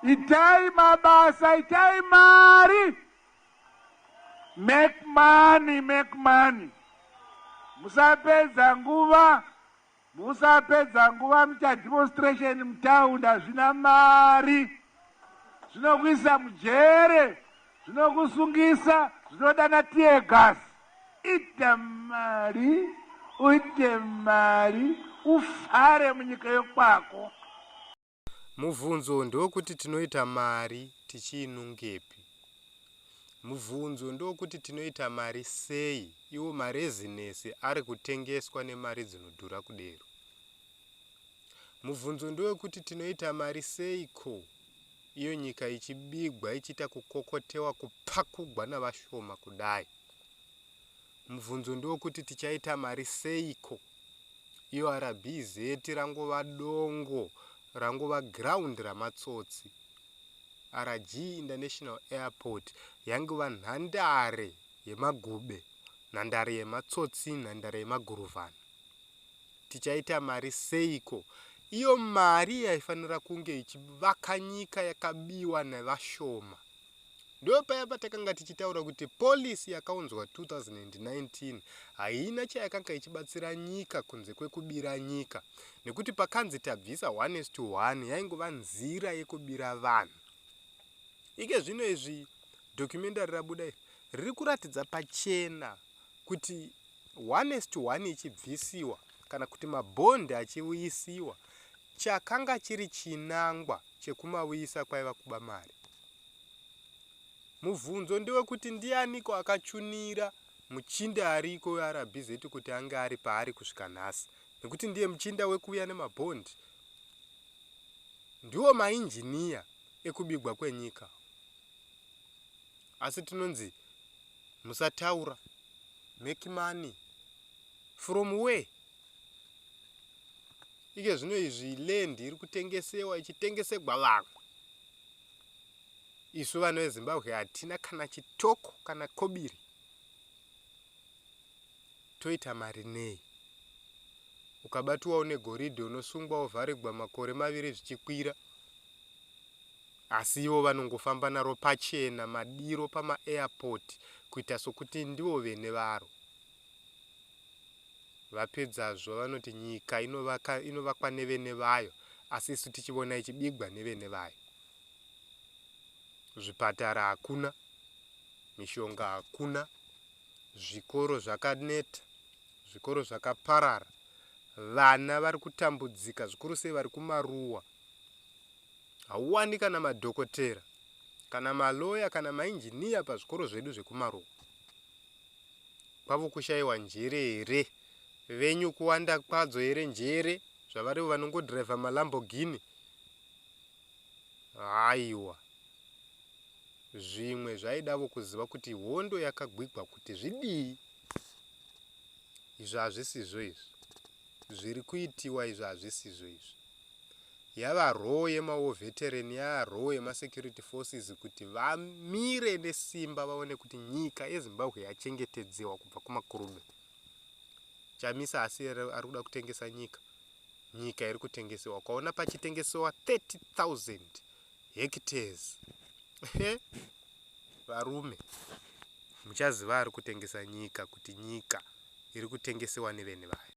Itai mabasa, itai mari. Make money, make money. Musapedza nguva, musapedza nguva muita demonstration mutaundi, hazvina mari. Zvinokuisa mujere, zvinokusungisa, zvinodana tear gas. Ita mari, uite mari, ufare munyika yokwako. Mubvunzo ndewekuti tinoita mari tichiinungepi? Mubvunzo ndewekuti tinoita mari sei iwo marezinesi ari kutengeswa nemari dzinodhura kudero? Mubvunzo ndewekuti tinoita mari seiko iyo nyika ichibigwa ichiita kukokotewa kupakugwa navashoma kudai? Mubvunzo ndewekuti tichaita mari seiko iyo RBZ rangova dongo rangova ground ramatsotsi? RG International Airport yangova nhandare yemagube, nhandare yematsotsi, nhandare yemaguruvhani. Tichaita mari seiko iyo mari yaifanira kunge ichivaka nyika yakabiwa nevashoma? Ndo paya patakanga tichitaura kuti policy yakaunzwa 2019 haina chayakanga ichibatsira nyika kunze kwekubira nyika, nekuti pakanzi tabvisa 1:1 yaingova nzira yekubira vanhu. Ike zvino izvi documentary rabuda iri riri kuratidza pachena kuti 1:1 ichibvisiwa kana kuti mabhondi achiuyisiwa, chakanga chiri chinangwa chekumauyisa kwaiva kuba mari. Mubvunzo ndewekuti ndianiko akachunira muchinda ariko weRBZ kuti ange ari paari kusvika nhasi, nekuti ndiye muchinda wekuuya nemabhondi. Ndiwo mainjiniya ekubigwa kwenyika, asi tinonzi musataura. Make money from where? Ike zvino izvi land iri kutengesewa, ichitengesegwa vamwe. Isu vana veZimbabwe hatina kana chitoko kana kobiri. Toita mari nei? Ukabatiwa une goridhe unosungwa wovharigwa makore maviri zvichikwira, asi ivo vanongofamba naro pachena madiro pamaairport kuita sokuti ndivo vene varo. Vapedzazvo vanoti nyika inovakwa nevene vayo, asi isu tichivona ichibigwa nevene vayo. Zvipatara hakuna, mishonga hakuna, zvikoro zvakaneta, zvikoro zvakaparara, vana vari kutambudzika zvikuru sei vari kumaruwa. Hauwani kana madhokotera kana maloya kana mainjiniya pazvikoro zvedu zvekumaruwa. Kwavo kushayiwa njere here? Venyu kuwanda kwadzo here njere zvavarivo vanongodhiraivha maLamborghini? Haiwa, zvimwe zvaidavo kuziva kuti hondo yakagwigwa kuti zvidii. Izvi hazvisizvo izvi zviri kuitiwa, izvi hazvisizvo izvi. Yava role yemawar veteran, yava role yemasecurity forces kuti vamire nesimba vaone kuti nyika yeZimbabwe yachengetedzewa kubva kumakurume. Chamisa asi ari kuda kutengesa nyika. Nyika iri kutengesewa, ukaona pachitengesewa 30,000 hectares, varume, muchaziva ari kutengesa nyika kuti nyika iri kutengesewa nevene vayo.